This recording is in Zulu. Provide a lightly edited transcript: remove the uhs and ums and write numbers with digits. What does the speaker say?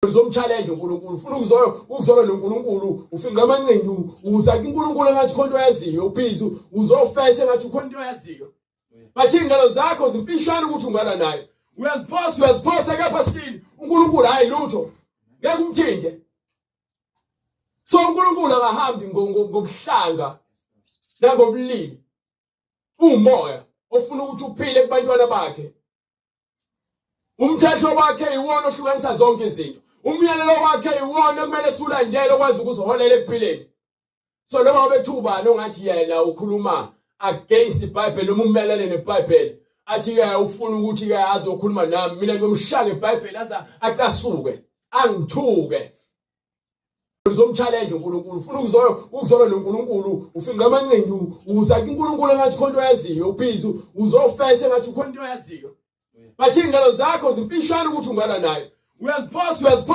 Uzomchallenge uNkulunkulu, ufuna ukuzoyo ukuzolwa noNkulunkulu, ufinqa amanqindi, uza kuNkulunkulu engathi khona into oyaziyo, ubhizi uzofesa engathi ukhona into oyaziyo. But iy'ngalo zakho zimfishane ukuthi ungala naye. Uyaziphosa, uyaziphosa kepha still uNkulunkulu hayi lutho. Ngeke umthinte. So uNkulunkulu akahambi ngobuhlanga nangobulili. Uwumoya ofuna ukuthi uphile kubantwana bakhe. Umthetho wakhe iwona ohlukanisa zonke izinto. Umyalelo wakhe iwona okumele siwulandele okwazi ukuziholela ekuphileni. So noma ngabe ubani ongathi yena ukhuluma against iBhayibheli noma umelene neBhayibheli, athi ke ufuna ukuthi ke azokhuluma nami, mina ngiyomshaya ngeBhayibheli aze acasuke, angithuke. Uzomchallenge uNkulunkulu, ufuna ukuzoyo ukuzolwa noNkulunkulu, ufinqa amanqindi, uza kuNkulunkulu engathi khona into oyaziyo, ubhizi uzofesa engathi ukhona into oyaziyo. But iy'ngalo zakho zimfishane ukuthi ungala naye. Uyaziphosa, uyaziphosa.